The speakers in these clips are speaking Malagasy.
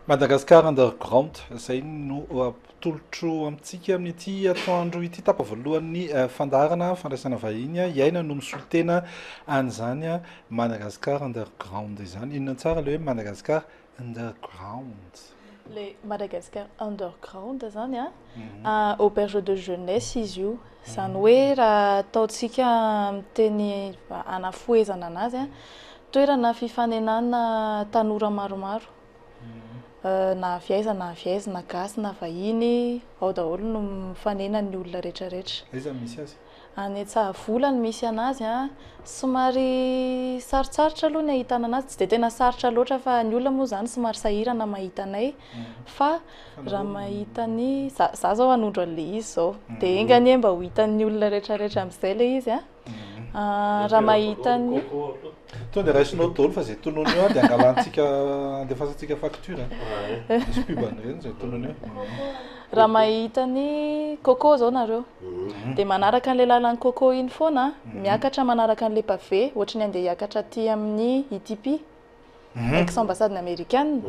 Madagascar Underground, izay no atolotro amintsika amin'ity atoandro ity tapa voalohan'ny fandaharana fandraisana vahiny. Iaina no misolo tena an'izany Madagascar Underground izany. Inona tsara ilay hoe Madagascar Underground? Ilay Madagascar Underground izany an, auberge de jeunesse izy io. Izany hoe raha ataontsika miteny hanafohezana anazy an, toerana fifanenana tanora maromaro. Na avy aiza na avy aiza, na gasy na vahiny, ao daholo no mifanena ny olona rehetra rehetra. Aiza no misy azy? Any Antsahavola no misy anazy an, somary sarotsarotra aloha ny ahitana anazy, tsy dia tena sarotra loatra fa ny olona moa izany somary sahirana mahita anay fa raha mahita ny, za za zao hanondro an'ilay izy izao, dia enga anie mba ho hitan'ny olona rehetra rehetra amin'izay ilay izy an. Raha mahita ny. Tonga dia raisinao daholo fa izay tonony eo dia angalantsika andefasantsika facture. Misy pub an'ireny izay tonony eo. Raha mahita ny coco zao nareo dia manaraka an'ilay lalan'ny coco iny foana, miakatra manaraka an'ilay pavé ohatry ny andeha hiakatra aty amin'ny ITP. Ex ambassade ny amerikana,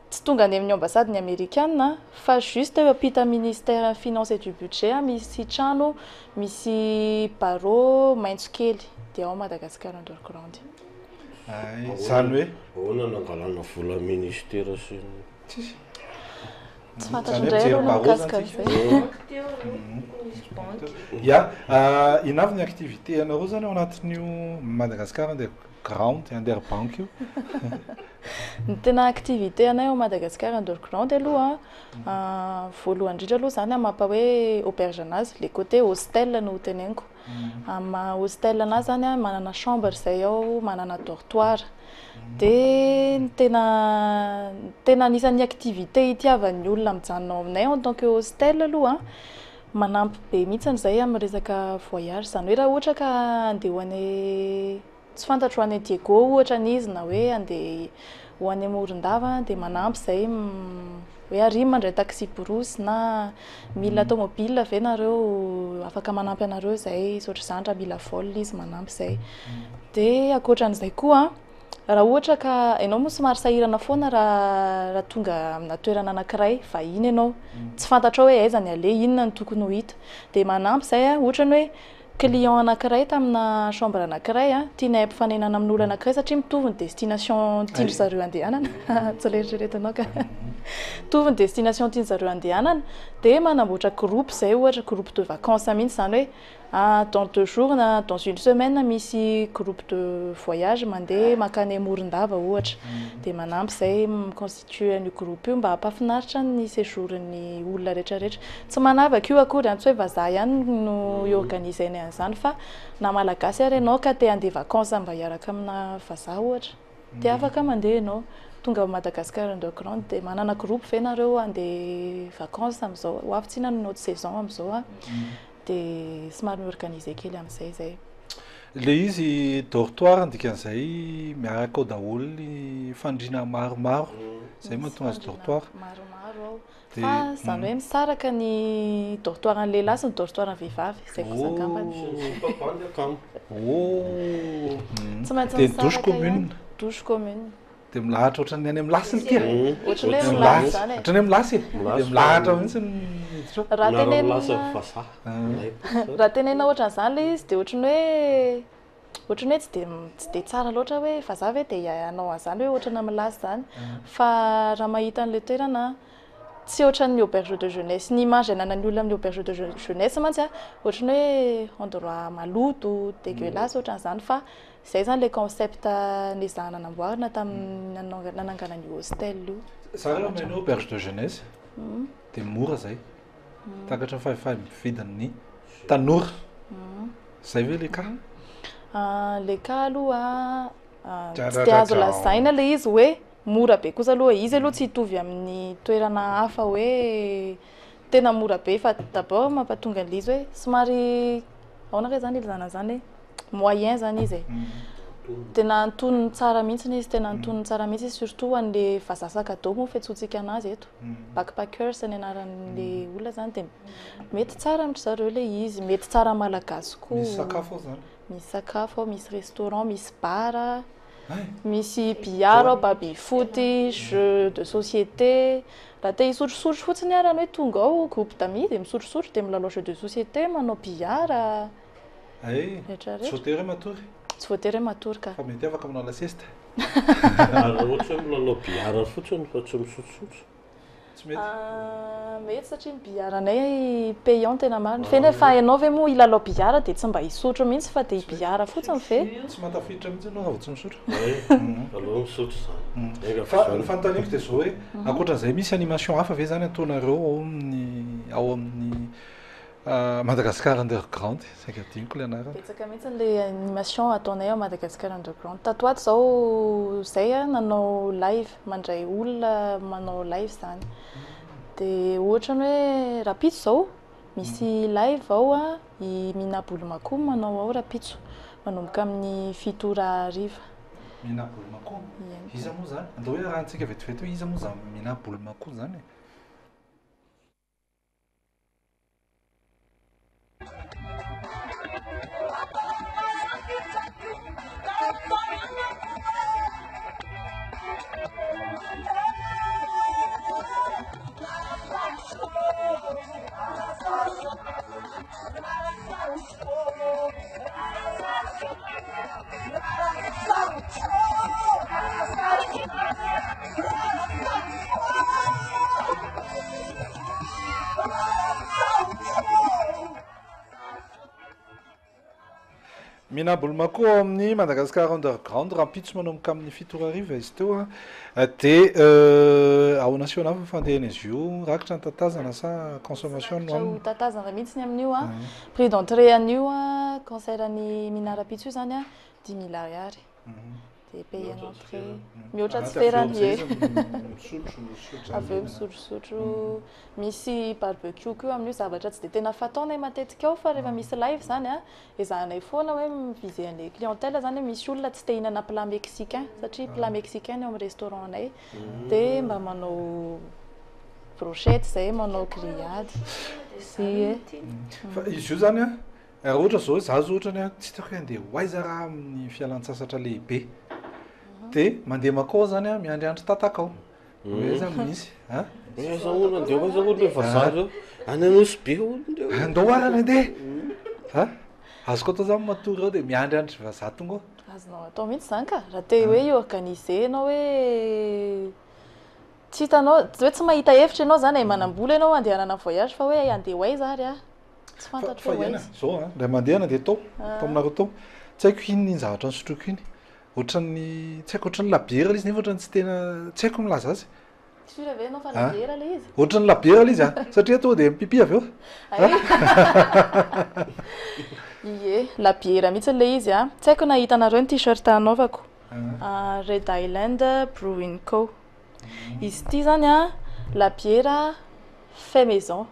tsy tonga any amin'ny ambassade ny amerikana fa juste eo ampita ministère ny finance et du budget misy trano misy barreau maitso kely dia ao Madagascar Underground. Hay, izany hoe. Ahoana nangalana vola ministera sy ny. Tsisy. Tsy fantatro indray aloha ny mikasika an'izay. Ya, inona avy ny activité anareo zany ao anatin'io Madagascar Underground, Underbank io? Ny tena activité anay ao Madagascar Underground aloha, voalohany indrindra aloha zany amin'ny maha hoe auberge anazy, le côté hostel no teneniko. Amin'ny maha hostel anazy zany an, manana chambre izay ao, manana dortoir. Dia ny tena tena anisan'ny activité itiavan'ny olona mijanona ao aminay en tant que hostel aloha an, manampy be mihitsy izay amin'ny resaka voyage. Izany hoe raha ohatra ka handeha ho any tsy fantatro ho any Diego ohatra ny izy na hoe handeha ho any Morondava dia manampy izay hoe ary mandray taxi brousse na mila tomobile ve nareo afaka manampy anareo izay sy ohatr'izany raha mila vol izy manampy izay. Dia ankoatran'izay koa raha ohatra ka ianao moa somary sahirana foana raha raha tonga amina toerana anankiray vahiny ianao tsy fantatrao hoe aiza ny aleha inona no tokony ho hita dia manampy izay a ohatra ny hoe client anankiray tamina chambre anankiray a tianay ampifanenana amin'olona anankiray satria mitovy ny destination tian-dry zareo andehanana tsy ilay eritreretinao ka mitovy ny destination tian-dry zareo andehanana dia manamboatra groupe izay ohatra groupe de vacances mihitsy izany hoe Dans deux jours na dans une semaine misy groupe de voyage mandeha mankany Morondava ohatra. Dia manampy izay mi-constituer an'io groupe io mba hampahafinaritra ny séjour-n'ny olona rehetra rehetra. Tsy manavaka io akory an, tsy hoe vazaha ihany no hi-organiser-nay an'izany fa na malagasy ary ianao ka te handeha vacances mba hiaraka amina vazaha ohatra dia afaka mandeha ianao. Tonga ao Madagascar Underground dia manana groupe ve nareo handeha vacances amin'izao? Ho avy tsinona ny haute saison amin'izao an. Dia somary mi-organiser kely amin'izay izay. Ilay izy dortoir ny dikan'izay miaraka ao daholo ny fandriana maromaro, izay mahatonga azy dortoir. Maromaro ao. Fa izany hoe misaraka ny dortoir an'ny lehilahy sy ny dortoir an'ny vehivavy, izay kosa angambany. Oh! Tsy maintsy Dia douche misaraka ihany. commune. Douche commune. Dia milahatra ohatran'ny any amin'ny lasy ity e. Ohatran'ny hoe milasy izany e. Ohatran'ny hoe milasy e. Dia milahatra mihitsy ny miditra ao. Raha tenenina Miara-milasy amin'ny vazaha. Raha tenenina ohatran'izany ilay izy dia ohatran'ny hoe ohatran'ny hoe tsy dia tsy dia tsara loatra hoe vazaha ve dia hanao an'izany hoe ohatrana milasy izany. Fa raha mahita an'ilay toerana tsy ohatran'ny auberge de jeunesse, ny image ananan'ny olona amin'ny auberge de jeunesse mantsy an, ohatran'ny hoe endroit maloto, dégueulasse ohatran'izany fa Izay izany ilay concept nezahana namboarina tamin'ny nananganana io hostel io. Za rehefa maheno auberge de jeunesse dia mora zay. Takatry ny fahefa-mividin'ny tanora. Zay ve le cas? Le cas aloha tsy dia azo lazaina ilay izy hoe mora be kosa aloha e. Izy aloha tsy hitovy amin'ny toerana hafa hoe tena mora be fa d'abord mampatonga an'ilay izy hoe somary ahoana re zany ilazana an'izany e? Moyen zany izy e. Tena antonony tsara mihitsy izy, tena antonony tsara mihitsy izy surtout ho an'le vazaha sac à dos moa fiantsoantsika anazy eto. Backpackers ny anaran'le olona zany dia mety tsara amin-dry zareo ilay izy, mety tsara amin'ny Malagasy koa. Misy sakafo ao zany? Misy sakafo ao, misy restaurant, misy bar. Misy billard ao, baby foot, jeux de société. Raha te hisotrosotro fotsiny ary hoe tonga ao groupe d'amis dia misotrosotro dia milalao jeux de société, manao billard. Hay, Rehetra tsy rehetra. voatery hoe matory. Tsy voatery hoe matory ka. Fa mety afaka manao la sieste. Ary raha ohatra hoe milalao billard fotsiny fa tsy misotrosotro? Tsy mety. Ah, mety satria ny billard anay payant tena marina. Fe nefa ianao ve moa hilalao billard dia tsy mba hisotro mihitsy fa dia billard fotsiny ve? Tsy mahatafiditra mihitsy ianao raha vao tsy misotro. Hay, aleo misotro izany. Enga Fa ny izany. fanontaniako dia izao hoe, ankoatran'izay misy animation hafa ve izany ataonareo ao amin'ny ao amin'ny Madagascar Underground? Saika adinoko ilay anarana. Betsaka mihitsy ilay animation ataonay ao Madagascar Underground. Tato ho ato izao izay a, nanao live, mandray olona manao live izany. Dia ohatra ny hoe rahampitso izao, misy live ao a, i Mina Bolomakoa manao ao rahampitso, manomboka amin'ny 7 ora hariva. Mina Bolomakoa? Ie. Iza moa izany? Andao hoe arahantsika vetivety hoe iza moa izany Mina Bolomakoa izany e? Mina Bolomakoa ao amin'ny Madagascar Underground, rahampitso manomboka amin'ny 7 ora hariva izy teo a. Dia ahoana sy ahoana avy ny fandehan'izy io? Rakitra ny tatazana sa consommation no Rakitra ho aminy? tatazana mihitsy ny amin'io a. Prix d'entrée an'io a, concert an'i Mina rahampitso io izany a, 10 000 ariary. Dia payer entrée. Mihoatra tsy ferana ie. Avy eo misotrosotro. Misy barbecue koa amin'io, zavatra tsy dia tena fataonay matetika ao fa rehefa misy live izany a, ezahanay foana hoe mi-viser an'ilay clientèle izany hoe misy olona tsy te hihinana plat mexicain satria plat mexicain ny ao amin'ny restaurant anay dia mba manao brochette izay, manao grillade. Ie. Fa izy io izany a, raha ohatra izao hoe za zao ohatrany a, tsy hitako hoe andeha ho aiza raha amin'ny fialan-tsasatra lehibe. Dia mandeha makao izany a, miandry andry tataka ao. Hoe aiza no misy? A? Hoe aiza hono andeha ho aiza hono le vazaha reo? Any Anosy be hono ndreo. Andao ary andeha. A? Azoko atao zany matory ao dia miandry andry vazaha tonga ao. Azonao atao mihitsy izany ka, raha te hoe hi-organiser ianao hoe tsy hitanao, hoe tsy mahita hevitra ianao izany e, manam-bola ianao handehanana voyage fa hoe andeha ho aiza ary aho? Tsy Fa fantatro fa hoe ho iaina aiza. zao a, indray mandeha nandeha tao, tao aminareo tao, tsy haiko inona iny zavatra nosotroiko iny. Ohatran'ny tsy haiko ohatran'ny labiera ilay izy nefa ohatran'ny tsy tena tsy haiko milaza azy. Sûr ve ianao fa Ah. labiera ilay izy? Ohatran'ny labiera ilay izy a, satria tonga dia mipipi avy eo. Ay. Ie, labiera mihitsy ilay izy a. Tsy haiko na hitanareo ny t-shirt anaovako. Ah, Red Island Brewing Co. Izy ity izany a, labiera fait maison.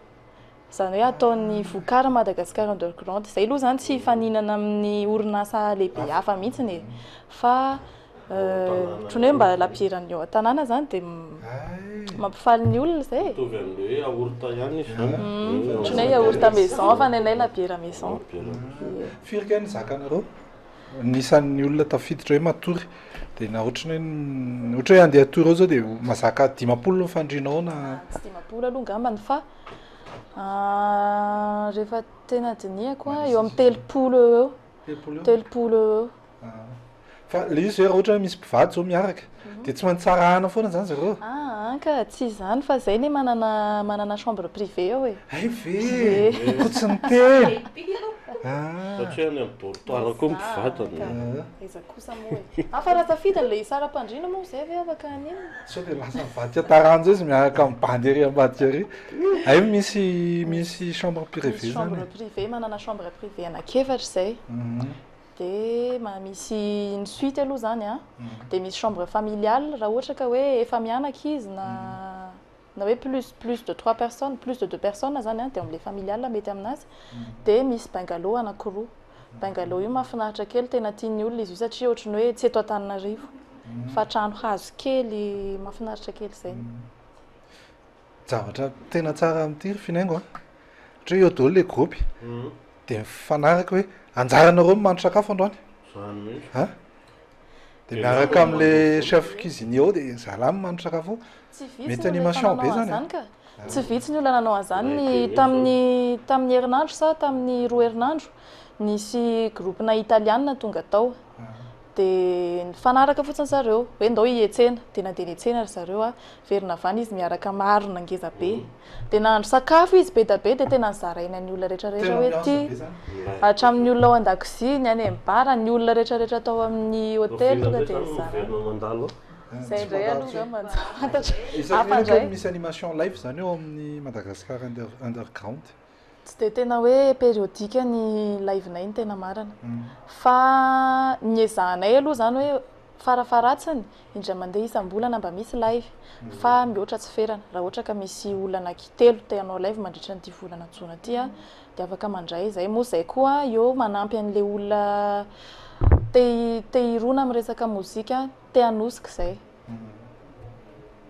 Izany hoe ataon'ny Vocar Madagascar Underground. Izay aloha izany tsy hifaninana amin'ny orinasa lehibe hafa mihitsy e. Fa ohatran'ny hoe mba labieran'ny eo an-tanàna izany dia mampifaly ny olona izay e. Mitovy amin'ny hoe yaourt ihany izy izany. Ohatran'ny hoe yaourt maison fa ny anay labiera maison. Ie. Firy kay ny zakanareo? Ny isan'ny olona tafiditra hoe matory dia na ohatran'ny hoe ohatra hoe andeha hatory ao izao dia mahazaka 50 ny fandrianao na Tsy 50 aloha angambany fa rehefa tena dinihako a, eo amin'ny 30 eo eo. 30 eo? 30 eo eo. Fa ilay izy hoe raha ohatra hoe misy mpivady izao miaraka dia tsy maintsy sarahana foana izany zareo? Ah, ka tsy izany fa izay anie manana manana chambre privée ao e. Hay ve? Ie. Koa tsy niteny. Ah. Satria any amin'ny dortoir koa mpivady ny. Aiza kosa moa e. Ah, fa raha tafidiny ilay hisaram-pandriana moa izay ve afaka haninona? Sao dia lasa mivadika taranja izy miaraka amin'ny bandy ery ambadika ery. Hay misy misy chambre privée Misy zany chambre e. privée, manana chambre privée anankiefatra izay. Dia misy une suite aloha izany an. Dia misy chambre familiale raha ohatra ka hoe efa mianaka izy na na hoe plus plus de trois personnes, plus de deux personnes zany an, dia amin'ilay familiale mety aminazy. Dia misy bungalow anankiroa. Bungalow io mahafinaritra kely, tena tian'ny olona izy io satria ohatran'ny hoe tsy eto Antananarivo fa trano hazo kely mahafinaritra kely izay. Zavatra tena tsara amin'ity ry Finaingo a, ohatra hoe eo daholo ilay groupe dia mifanaraka hoe anjaranareo no mahandro sakafo androany. Zany mihitsy. A? De miaraka am'le chef cuisinier ao, de zalahy mahandro sakafo ao. Tsy vitsy Mety ny olona efa animation be nanao zany an'izany ka. Tsy vitsy ny olona nanao an'izany ny tamin'ny herinandro sa tamin'ny 2 herinandro nisy groupe-na italiana tonga tao. De nifanaraka fotsiny zareo hoe ndao hietsena, de nandeha nietsena ry zareo a, verina avy any izy miaraka marina ngeza be. De nahandro sakafo izy be da be, de tena nizaraina ny olona rehetrarehetra Tena hoe ambiance ty be zany. Hatramin'ny olona ao an-dakozia, ny any amin'ny bar, ny olona rehetrarehetra tao amin'ny hôtel tonga de nizaraina. Miverina mandalo. Zay indray aloha angamba tsy fantatra. Isaky Hafa ny indray. misy animation live zany eo amin'ny Madagascar Underground. Tsy de tena hoe périodique ny live-nay ny tena marina. Fa ny ezahanay aloha zany hoe farafaharatsiny indray mandeha isam-bolana mba misy live, fa mihoatra tsy ferana. Raha ohatra ka misy olona anankitelo te hanao live mandritra n'ity volana jona ity a, de afaka mandray zay. Moa zay koa eo manampy an'le olona te hirona amin'ny resaka mozika, te hanosika zay.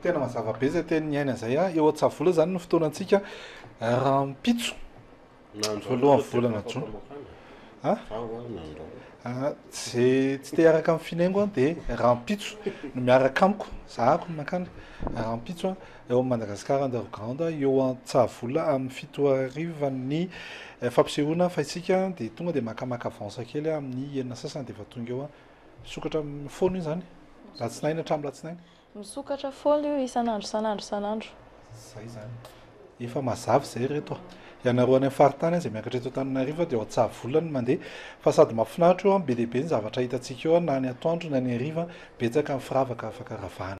Tena mazava be zay teny niaina zay a. Eo Antsahavola zany no fotoanantsika rahampitso. Voalohany volana jona. Ha? Zay tsy te hiaraka amin'ny Finaingo a, de rahampitso no miaraka amiko, zahako no mankany. Rahampitso a, eo amin'ny Madagascar Underground eo Antsahavola amin'ny 7 hariva ny fampisehoana, fa isika de tonga de makamaka avance kely amin'ny 6:15 de efa tonga eo a. Misokatra foana io zany. Latsinainy hatramin'ny latsinainy. Misokatra foana io isan'andro, isan'andro, isan'andro. Zay zany. Efa mazava zay reto a. Ianareo any amin'ny faritany izay miakatra eto Antananarivo dia ao Antsahavola no mandeha, fa sady mahafinaritra io a, be dia be ny zavatra hitantsika eo a, na ny atoandro na ny hariva, betsaka ny firavaka afaka ravahana.